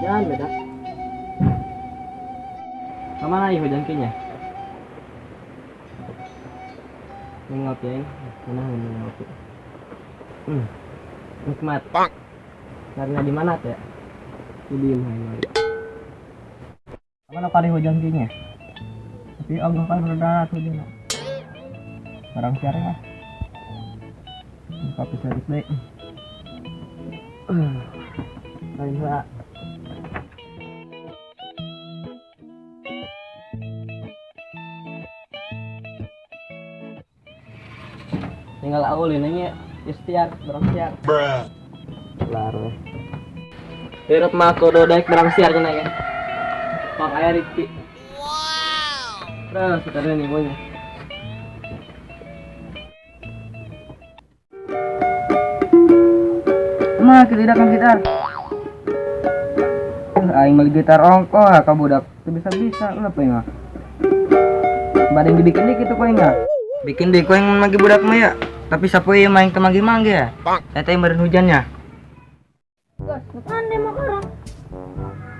Hujan beda. Kemana nih hujan kayaknya? Ngopi ya, mana ngopi? Nikmat. Karena di mana tuh ya? Di mana? Mana kali hujan kayaknya? Tapi Allah kan reda hujan. Barang siar lah. Kopi servis deh. Lain lah. Tinggal aku nanya istiar barang siar. Kelar. Hirap mah kudu daek barang siar cenah ya. Pak aya Rifki. Wow. Terus sekarang nih maunya. Mah kita kan gitar. Aing beli gitar ongkoh ka budak. Teu bisa-bisa lah apa mah. Badeng dibikin deh kitu koe enggak. Bikin deh koe yang magi budak mah ya. Tapi sapoe ieu main teu manggi-manggi ya. Eta yang meureun hujannya. Gas, bukan deh mah orang.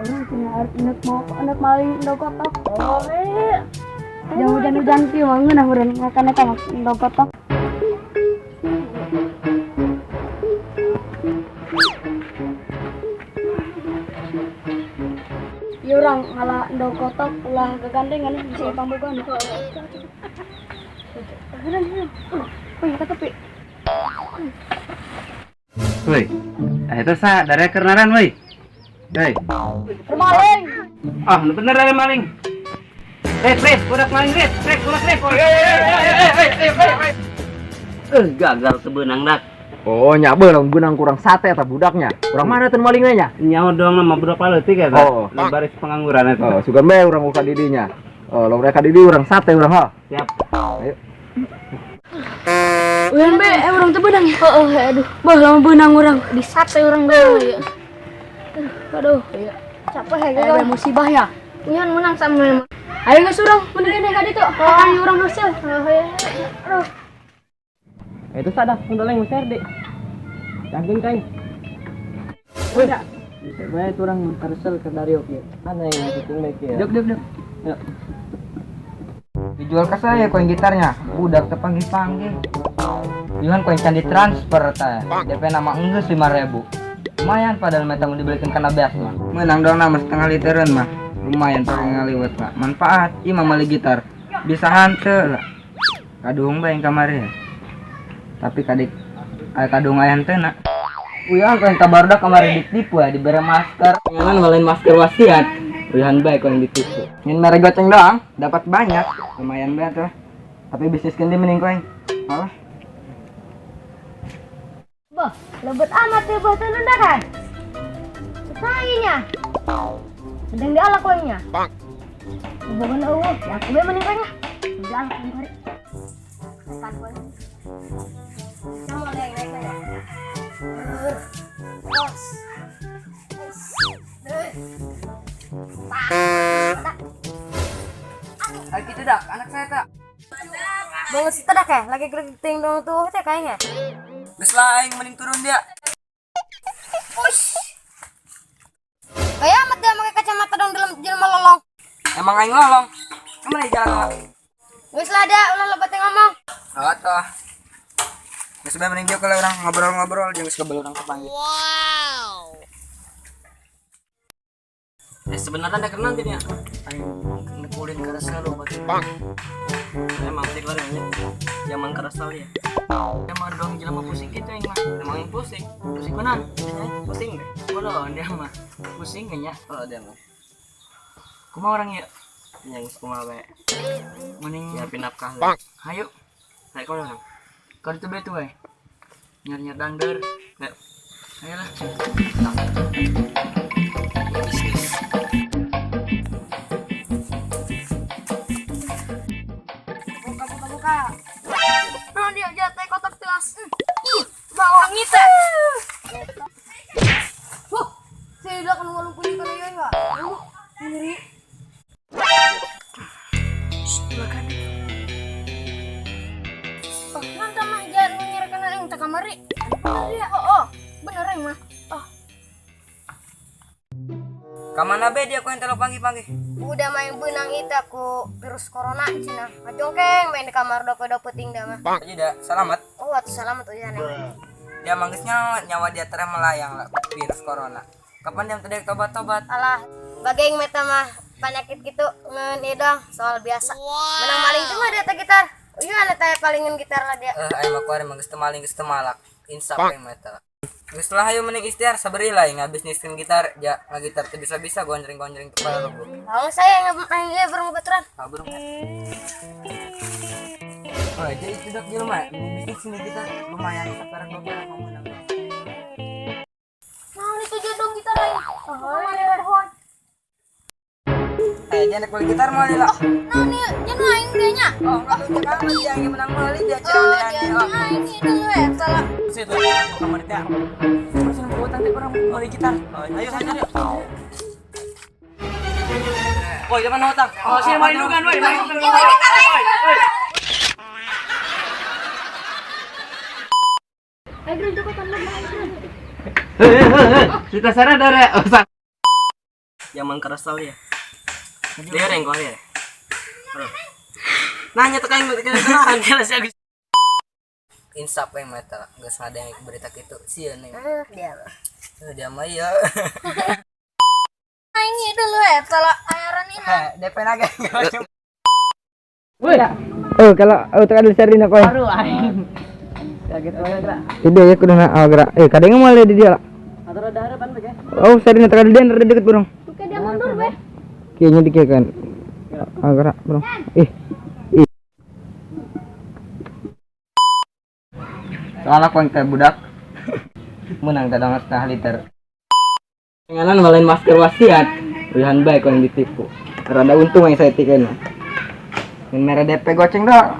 Orang punya anak mau anak maling endog kotok. Boleh. Jangan hujan-hujan kieu mah ngeunah urang makan eta endog kotok. Ieu urang ngala endog kotok ulah gagandengan bisa pambogan. Oh, ya tepi. Woi, itu sa dari kernaran woi. Hei. Maling. Ah, bener ada maling. Rip, rip, budak maling rip, rip, budak rip. Gagal tebenang dak. Oh, nyabe lamun benang kurang sate eta budaknya. Urang mana teu malingna nya? Nyaho doang nama budak leutik eta. Oh, baris pengangguran eta. Oh, sugan bae urang ka didinya. Oh, lamun ka didi urang sate urang ha. Siap. Ayo. Uyan be, urang teu beunang ya. Heeh, aduh. Bah lama beunang urang. Di sate urang beunang ya. Aduh, ya. Capek ya gagal musibah ya. Uyan menang sama memang. Ayo geus urang mending ka ditu. Ayo urang hasil. Aduh. Itu sadah kundoleng meser dek. Cangkeun kain. Wih. Bisa bae urang karsel ke Dario kieu. Mana yang penting bae kieu. Duk duk duk. Yuk. Dijual ke saya koin gitarnya, budak terpanggil-panggil. Yuhan koin can ditransfer teh. DP nama enggeus 5.000. Lumayan padahal meta mau dibelikan kana beas mah. Menang dong nama setengah literan mah. Lumayan pakai ngaliwet mah. Manfaat ieu mah meuli gitar. Bisa hanteu lah. Kadung bae yang kamari ya. Tapi kadik aya kadung aya henteu na. Uyahan koin kabarudak kamari ditipu ya dibere masker. Ngan lain masker wasiat. Uyahan bae koin ditipu. Ngan mere goceng doang dapat banyak. Lumayan banget lah. Tapi bisnis kendi mending koin. Alah. Bah, lebet amat ya bah teu kan? Sayanya. Sedang dialak koinnya. Hubungan eueuh, ya aku bae mending koinnya. Dialak kemari. Kan koin. Sama naik naik naik. Ayo gitu dak, anak saya tak. Bangun sih dak ya, lagi geriting dong tuh teh kayaknya. Geus lah aing mending turun dia. Push. Kayak amat dia pakai kacamata dong dalam jelema lolong. Emang aing lolong. Kemana jalan lah? Geus lah dah, ulah lebat ngomong. Oh toh. Geus bae mending dia kalau orang ngobrol-ngobrol jeung geus kebel urang kepanggil. Wow. Sebenarnya ada kenal tidak? Aing ngumpulin keresel lu berarti. Emang sih keluarganya zaman keresel ya. Emang dong jelema pusing gitu aing mah. Emang yang pusing. Pusing mana? Pusing deh. Bodoh dia mah. Pusing kayaknya. Oh, dia mah. Kumaha orang ya? Yang kumaha bae. Mending nyiapin nafkah. Hayu. Naik kono orang. Kalau itu betu we. Nyar-nyar dangder. Ayo. Ayolah. Bisnis. Buka buka buka. Nah dia jatuh kotak telas. Ih, bawa angin teh. Huh, saya kan walung kuning kana ieu enggak. Ngeri. Silakan. Oh, nanti mah jangan nyerahkan aing teh kamari. Bener ya? Oh, oh. Bener aing mah. Oh. Kamana be dia ku yang telo panggih-panggih. Udah main benang itu aku virus corona cina. Ngajongkeng main di kamar dope penting dah mah. Aja dah, selamat. Oh, atuh selamat udah neng. Dia manggisnya nyawa dia tereh melayang lah virus corona. Kapan dia tadi tobat-tobat? Alah, bageng meta mah penyakit gitu ngeun ieu dong soal biasa. Menang maling cuma dia teh gitar. Iya, ana teh palingan gitar lah dia. Eh, ayo mah kuari mah geus teu maling geus teu malak. Insaf yang meta. Geus lah ayo mending ikhtiar saberi lah yang ngabisniskeun gitar, ja ngagitar teu bisa-bisa gonjreng-gonjreng kepala lu. Kalau saya nggak ieu bareng baturan. Kabur. Oh, jadi itu dok jelema, bisnis sini kita lumayan sekarang dua perak kamu menang. Nah, itu jodoh gitar aing. Oh, mana ada. Eh, jangan beli gitar mau lah. Nah, ini jangan aing dia nya. Oh, enggak enggak dia yang menang beli dia Oh, cewek dia aing itu we salah. Situ kamar teh. Terus yang utang teh kurang beli gitar. Ayo ayo. Woi, jangan utang. Oh, sini main dugan, woi. Main dugan. Woi. Ayo gerun cukup tambah aing. Cerita sana dare. Oh, Zaman keras ya. Dia yang kau ya. Nanya tekan tekan tekan si Agus. Insaf yang meta, geus ada yang berita kitu sieun nih. Dia mah. Dia mah iya. Aing itu we salah ayaran ini. Heh, DP naga. Woi. Oh, kalau oh tekan di seri nak koy. Baru aing. Kaget wae gerak. Itu ya kudu na gerak. Eh, kadang mau di dia lah. Atau ada harapan bae. Oh, seri na tekan di dia rada deket burung. Tuh dia mundur we. Kayaknya dikit kan. Ah, gerak, bro. Ih. Ih. Soalnya aku yang teh budak menang tadang setengah liter. Penganan malain masker wasiat. Udahan baik yang ditipu. Rada untung yang saya tiken. Merah DP goceng dah.